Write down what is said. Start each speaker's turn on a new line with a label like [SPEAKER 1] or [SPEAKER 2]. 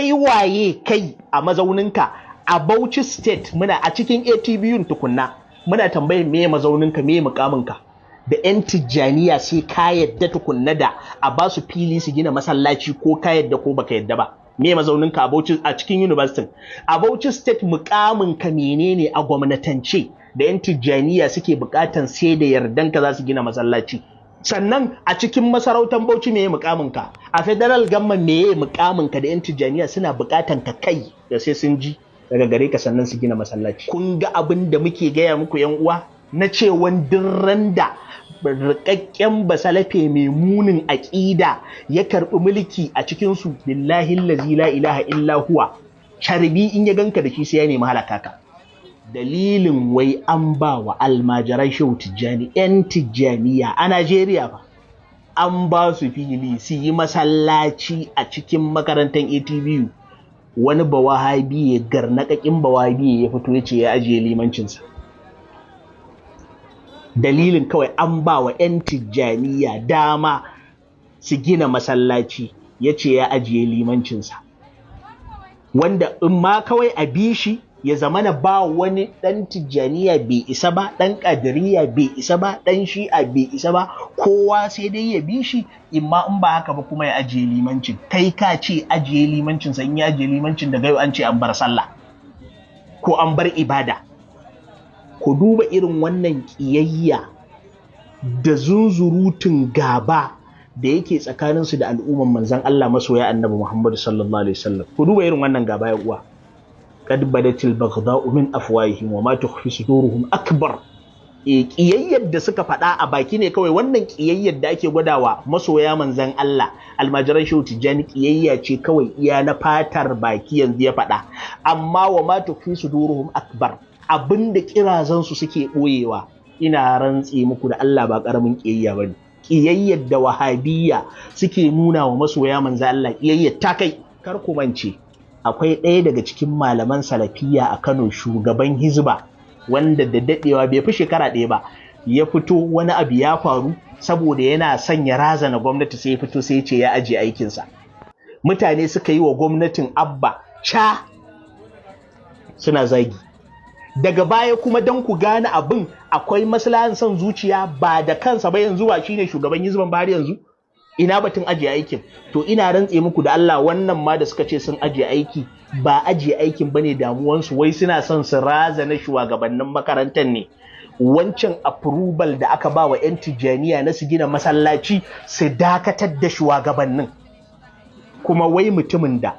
[SPEAKER 1] Kai waye kai a mazauninka a Bauchi State? Muna a cikin ATBU tukunna, muna tambayar me mazauninka, me mukaminka da 'yan Tijjaniya sai ka yadda tukunna da a ba su fili su gina masallaci, ko ka yadda ko baka yadda ba. Me mazauninka a Bauchi, a cikin university a Bauchi State? Mukaminka menene a gwamnatance da 'yan Tijjaniya suke bukatan sai da yardanka za su gina masallaci? Sannan a cikin masarautar Bauchi, meye mukaminka? A federal government, meye mukaminka da 'yan Tijjaniya suna bukatan ka kai da sai sun ji daga gare ka sannan su gina masallaci? Kun ga abin da muke gaya muku, yan uwa, na cewan dirran da rikakken basalafe mai munin aƙida ya karɓi mulki a cikinsu, billahi allazi la ilaha illa huwa, carbi in ya ganka da shi sai ya nemi halaka ka. Dalilin wai an ba wa almajiran Shehu Tijjani, 'yan Tijjaniya a Najeriya ba, an ba su fili su yi masallaci a cikin makarantar ATBU, wani bawahabi ya garnakakin bawahabi ya fito ya ce ya ajiye limancinsa. Dalilin kawai an ba wa 'yan Tijjaniya dama su gina masallaci, ya ce ya ajiye limancinsa. Wanda in ma kawai a bi shi, ya zamana ba wani ɗan Tijjaniya bai isa ba, ɗan Ƙadiriya bai isa ba, ɗan Shi'a bai isa ba, kowa sai dai ya bi shi. In ma in ba haka ba kuma ya ajiye limancin. Kai ka ce ajiye limancin sa, in ya ajiye limancin, daga yau an ce an bar sallah ko an bar ibada. Ku duba irin wannan ƙiyayya da zunzurutun gaba da yake tsakaninsu da al'umman Manzon Allah, masoya Annabi Muhammadu sallallahu alaihi wasallam. Ku duba irin wannan gaba, ya uwa. Qad badatil baghdha'u min afwahihim wa ma tukhfi suduruhum akbar. Ƙiyayyar da suka faɗa a baki ne kawai. Wannan ƙiyayyar da ake gwadawa masoya Manzon Allah, almajiran Shehu Tijjani, ƙiyayya ce kawai iya na fatar baki yanzu ya faɗa, amma wa ma tukhfi suduruhum akbar, abinda kirazan su suke ɓoyewa, ina rantse muku da Allah ba ƙaramin ƙiyayya bane. Ƙiyayyar da Wahabiyya suke nuna wa masoya Manzon Allah, ƙiyayyar ta kai. Kar ku mance, akwai ɗaya daga cikin malaman Salafiya a Kano, shugaban Hizba, wanda da daɗewa, bai fi shekara ɗaya ba, ya fito, wani abu ya faru, saboda yana son ya razana gwamnati, sai ya fito sai ya ce ya ajiye aikinsa. Mutane suka yi wa gwamnatin Abba ca suna zagi. Daga baya kuma, don ku gane abin akwai maslahan son zuciya, ba da kansa ba, yanzu ba shine shugaban Hizban ba har yanzu? Ina batun ajiye aikin? To ina rantse muku da Allah, wannan ma da suka ce sun ajiye aiki, ba ajiye aikin bane damuwansu. Wai suna son su razana shugabannin makarantar ne, wancan approval da aka ba wa 'yan Tijjaniya na su gina masallaci, su dakatar da shugabannin. Kuma wai mutumin da